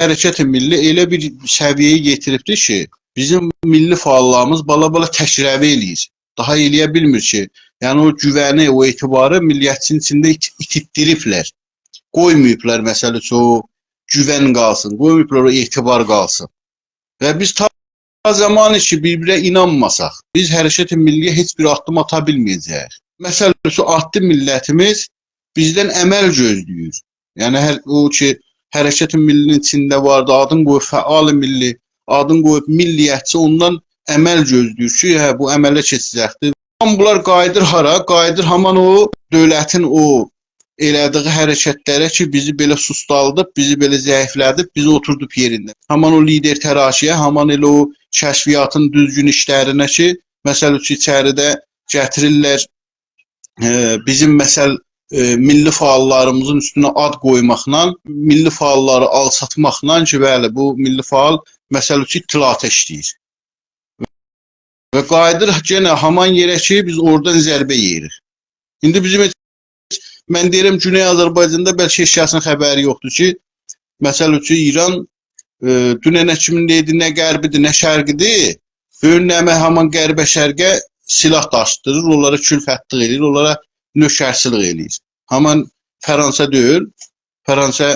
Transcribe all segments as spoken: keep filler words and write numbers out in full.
حرکت ملی ائله بیر سویه‌یه یئتیریبدیر کی، بیزیم میللی فعاللاریمیز بالا-بالا تک‌روی ائله‌ییر. داها ائله‌یه بیلمیر کی، یعنی او گوونی، او اعتباری ملیتچی‌نین ایچینده ایت-، ایتیتدیریبلر. قویماییبلار، مثل اوچون، او گوون قالسین، قویماییبلار او اعتبار قالسین. و بیز تا زمانی کی، بیر-بیره اینانماساق، بیز حرکت ملی‌یه هئچ بیر آددیم آتا بیلمه‌یه‌جه‌ییک. مثل اوچون، آددیم میللتیمیز بیزدن عمل گؤزله‌ییر. یعنی، هر، او کی، حرکت ملی‌نین ایچینده واردی، آدین قویوب فعال میللی، آدین قویوب میللیتچی، اوندان عمل گؤزله‌ییر کی، هه، بو عمله کئچه‌جکدیر. آمما بونلار قاییدیر هارا؟ قاییدیر هامان او دؤولتین او ائله‌دیگی حرکتلره کی، بیزی بئله سوستالدیب، بیزی بئله ضعیفله‌دیب، بیزی اوتوردوب یئرینده. هامان او لیدر تراشی‌یه، هامان ائله او کشفیاتین دوزگون ایشلرینه کی، مثل اوچون، ایچریده گتیریرلر، ائ، بیزیم، مثل، ائ، میللی فعاللاریمیزین اوستونه آد قویماقلا، میللی فعاللاری آلچاتماقلا کی، بلی، بو میللی فعال، مثل اوچون، اطلاعاتا ایشله‌ییر. و قاییدیر یئنه هامان یئره کی، بیز اورادان ضربه یئییریک. ایندی بیزیم هئچ، من دئییرم، گونئی آذربایجاندا بلکه هئچ کسین خبری یوخدور کی، مثل اوچون، ایران، ائ، دوننه کیمین دئییردی، نه غربی‌دیر، نه شرقی‌دیر. بوگون نمنه هامان غربه، شرقه سلاح داشیتدیریر، اونلارا کولفتلیک ائله‌ییر، اونلارا نؤکرچیلیک ائله‌ییر. هامان فرانسه دئییل، فرانسه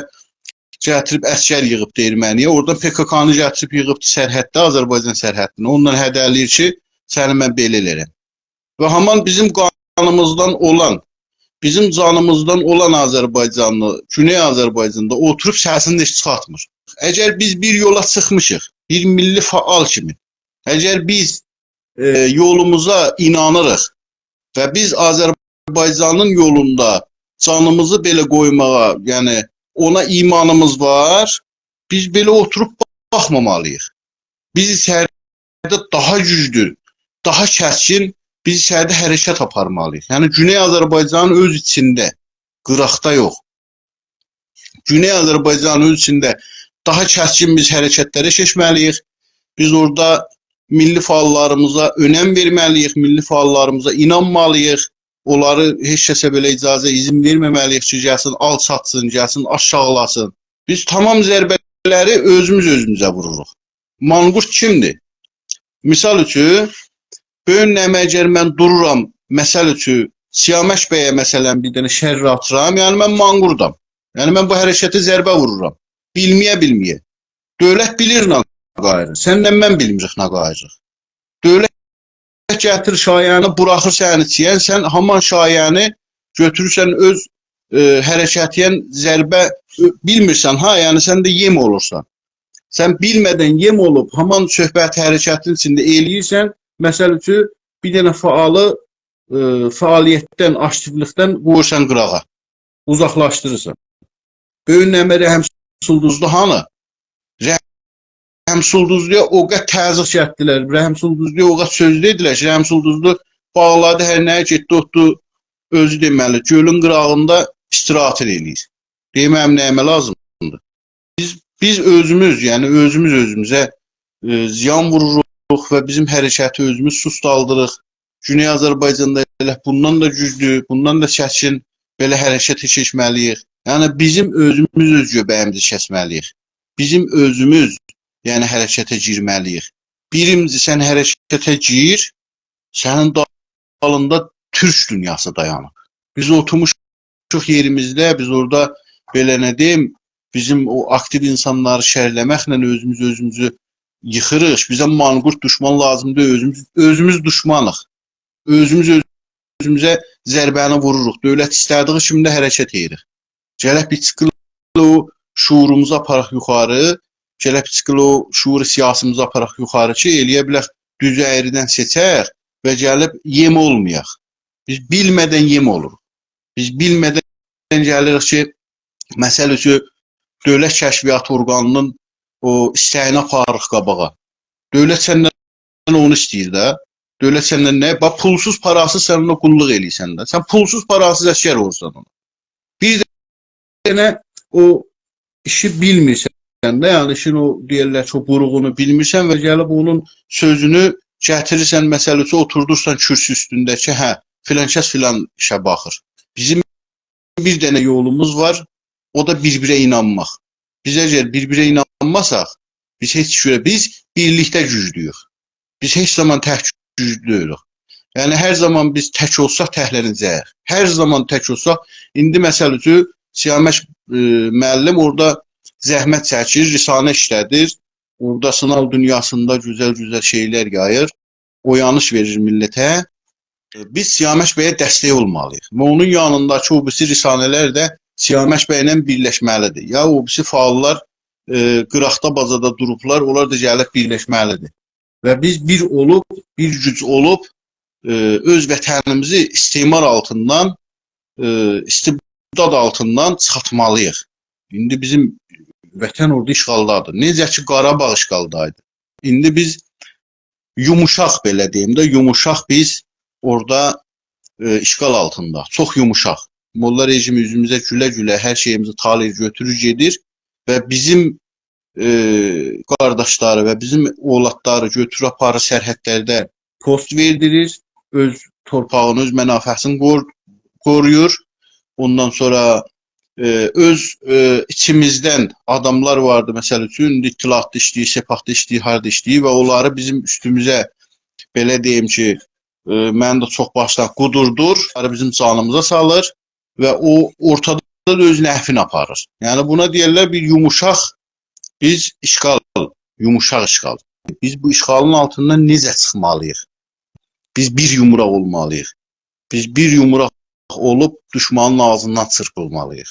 گتیریب عسگر ییغیبدی ارمنی‌یه. اورادان پ‌ک‌ک‌نی گتیریب ییغیبدی سرحدده، آذربایجان سرحدینده. اوننان هده‌له‌ییر کی، سنی من بئله ائلرم. و هامان بیزیم قانیمیزدان اولان، بیزیم جانیمیزدان اولان آذربایجانلی، گونئی آذربایجاندا اوتوروب سسینی هئچ چیخارتمیر. اگر بیز بیر یولا چیخمیشیق، بیر میللی فعال کیمی، اگر بیز، ائ، یولوموزا اینانیریق و بیز آذربایجانین یولوندا جانیمیزی بئله قویماغا، یعنی اونا ایمانیمیز وار، بیز بئله اوتوروب باخمامالی‌ییق. بیز ایچریده داها گوجلو، داها کسکین، بیز ایچریده حرکت آپارمالی‌ییق. یعنی گونئی آذربایجانین اؤز ایچینده، قیراقدا یوخ. گونئی آذربایجانین اؤز ایچینده داها کسکین بیز حرکتلره کئچمه‌لی‌ییک. بیز اورادا میللی فعاللاریمیزا اؤنم وئرمه‌لی‌ییک، میللی فعاللاریمیزا اینانمالی‌ییق. اونلاری هئچ کسه بئله اجازه، اذن وئرمه‌مه‌لی‌ییک کی، گلسین آلچاتسین، گلسین آشاغیلاسین. بیز تمام ضربه‌لری اؤزوموز اؤزوموزه ووروروق. مانقورت کیمدیر؟ مثال اوچون، بوگون نمنه اگر من دورورام، مثل اوچون، سیامک بیه، مثلا، بیر دنه شر آتیرام، یعنی من مانقوردام. یعنی من بو حرکته ضربه وورورام. بیلمه‌یه-بیلمه‌یه. دؤولت بیلیر نه قاییریر. سنله من بیلمیریک نه قاییریریق. دؤولت گتیریر شایعه‌نی، بوراخیر سنین ایچینه، سن هامان شایعه‌نی گؤتورورسن اؤز، ائ، حرکتینه ضربه، ائ، بیلمیرسن ها، یعنی سن ده یئم اولورسان. سن بیلمه‌دن یئم اولوب، هامان صحبتی حرکتین ایچینده ائله‌ییرسن، مثل اوچون، بیر دنه فعالی، ائ، فعالیتدن، آکتیولیکدن قویورسان قیراغا، اوزاقلاشدیریرسان. بوگون نمنه رحیم سولدوزلو هانی؟ رحیم سولدوزلویا او قدر تضییق گتدیلر، رحیم سولدوزلویا او قدر سؤز دئدیلر کی، رحیم سولدوزلو باغلادی، هر نه‌یه گئتدی، اوتدو، اؤزو دئمه‌لی، گؤلون قیراغیندا استراحت ائله‌ییر. دئییر، منیم نه‌ییمه لازیمدیر؟ بیز، بیز اؤزوموز، یعنی اؤزوموز اؤزوموزه، ائ، زیان ووروروق و بیزیم حرکتی اؤزوموز سوستالدیریق. گونئی آذربایجاندا ائله بوندان دا گوجلو، بوندان دا چتین بئله حرکته کئچمه‌لی‌ییک. یعنی بیزیم اؤزوموز اؤز گؤبه‌ییمیزی کسمه‌لی‌ییک. بیزیم اؤزوموز، یعنی حرکته گیرمه‌لی‌ییک. بیرینجی سن حرکته گیر، سنین دالیندا تورک دونیاسی دایانیب. بیز اوتورموشوق یئریمیزده، بیز اورادا، بئله نه دئییم، بیزیم او آکتیو اینسانلاری شرله‌مکله اؤزوموز اؤزوموزو ییخیریق. بیزه مانقورت دوشمان لازیم دئییل، اؤزوموز، اؤزوموز دوشمانیق. اؤزوموز اؤزوموزه ضربه‌نی ووروروق. دؤولت ایسته‌دیگی کیمی ده حرکت ائدیریک. گرک بیر چیخیق او شعوروموزو آپاراق یوخاری، گرک بیر چیخیق او شعور سیاسیمیزی آپاراق یوخاری کی، ائله‌یه بیلک دوزو اَیری‌دن سئچک و گلیب یئم اولمایاق. بیز بیلمه‌دن یئم اولوروق. بیز بیلمه‌دن گلیریک کی، مثل اوچون، دؤولت کشفیات اورقانینین او ایسته‌یینی آپاریریق قاباغا. دؤولت سندن اونو ایسته‌ییر ده. دؤولت سندن نه؟ باخ، پولسوز، پاراسیز سن اونا قوللوق ائله‌ییرسن ده. سن پولسوز، پاراسیز عسگر اولورسان اونا. بیر دنه او ایشی بیلمیرسن ده، یعنی ایشین او، دئیرلر کی، او بوروغونو بیلمیرسن و گلیب اونون سؤزونو گتیریرسن، مثل اوچون، اوتوردورسان کورسی اوستونده کی، هه، فلان کس فلان ایشه باخیر. بیزیم بیر دنه یولوموز وار، او دا بیر-بیره اینانماق. بیز اگر بیر-بیره اینانماساق، بیز هئچ جوره، بیز بیرلیکده گوجلویوک. بیز هئچ زامان تک گوجلو دئییلیک. یعنی، هر زامان بیز تک اولساق، تکله‌نه‌جه‌ییک. هر زامان تک اولساق، ایندی، مثل اوچون، سیامک، ائ، معلم اورادا زحمت چکیر، رسانه ایشله‌دیر. اورادا سینال دونیاسیندا گؤزل-گؤزل شئیلر یاییر. اویانیش وئریر میللته. ائ، بیز سیامک بیه دستک اولمالی‌ییق. و اونون یانینداکی او بیریسی رسانه‌لر ده سیامک بیله بیرلشمه‌لی‌دیر. یا او بیریسی فعاللار، ائ، قیراقدا، باجادا دوروبلار، اونلار دا گلیب بیرلشمه‌لی‌دیر. و بیز بیر اولوب، بیر گوج اولوب، ائ، اؤز وطنیمیزی استعمار آلتیندان، ائ، استبداد آلتیندان چیخارتمالی‌ییق. ایندی بیزیم وطن اورادا اشغالدادیر. نئجه کی، قاراباغ اشغالدایدی. ایندی بیز یوموشاق، بئله دئییم ده، یوموشاق بیز اورادا، ائ، اشغال آلتیندا. چوخ یوموشاق. موللا رژیمی اوزوموزه گوله-گوله هر شئییمیزی تالاییر، گؤتورور، گئدیر و بیزیم، ائ، قارداشلاری و بیزیم اولادلاری گؤتورور، آپاریر سرحدلرده پست وئردیریر، اؤز تورپاغینی، اؤز منافعسینی قور-، قورویور. اوندان سونرا، ائ، اؤز، ائ، ایچیمیزدن آداملار واردی، مثل اوچون، ایندی اطلاعاتدا ایشله‌ییر، سپاهدا ایشله‌ییر، هاردا ایشله‌ییر و اونلاری بیزیم اوستوموزه، بئله دئییم کی، ائ، منیم ده چوخ باشدان قودوردور، اونلاری بیزیم جانیمیزا سالیر و او اورتادا دا اؤز نفعینی آپاریر. یعنی، بونا دئیرلر بیر یوموشاق، بیز اشغال، یوموشاق اشغال. بیز بو اشغالین آلتیندان نئجه چیخمالی‌ییق؟ بیز بیر یومروق اولمالی‌ییق. بیز بیر یومروق اولوب دوشمانین آغزیندان چیرپیلمالی‌ییق.